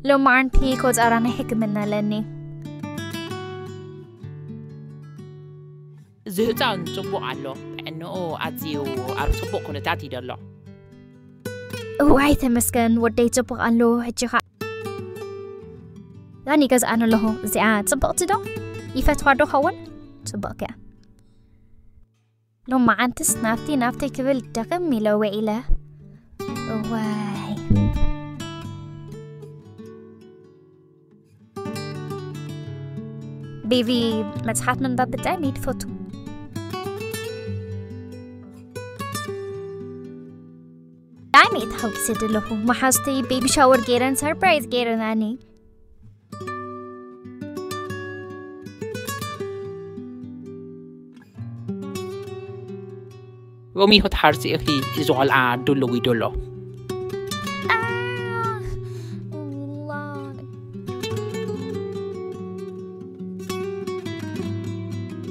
ሎማዓንቲ ቆጸራ ናይ ሕክምና ኣለኒ። እዚ ህፃን ፅቡቕ ኣሎ። ጥዕንኡ ኣዝዩ ኣብ ፅቡቕ ኩነታት እዩ ዘሎ። እዋይ ተመስገን ወደይ ጽቡቕ ኣሎ። ሕጂ ኸዓ ዳኒ ገዝኣን ኣለኹ። እዚኣ ጽብቕቲ ዶ? ይፈትዋ ዶ ኸውን? ጽብቕቲ እያ። ሎማዓንትስ ናብቲ ናብተይ ክብል ደኽም ኢለ ውዒለ። እዋይ ቤቢ መጽሓፍ ምንባብ ብጣዕሚ እዩ ትፈቱ። ብጣዕሚ እየ ተሓጒሰ ዘለኹ። መሓዙተይ ቤቢ ሻወር ገይረን ሰርፕራይዝ ገይረናኒ። ሎሚ ክትሓርሲ ኢኺ እዚ ቆልዓ ድልው እዩ ዘሎ።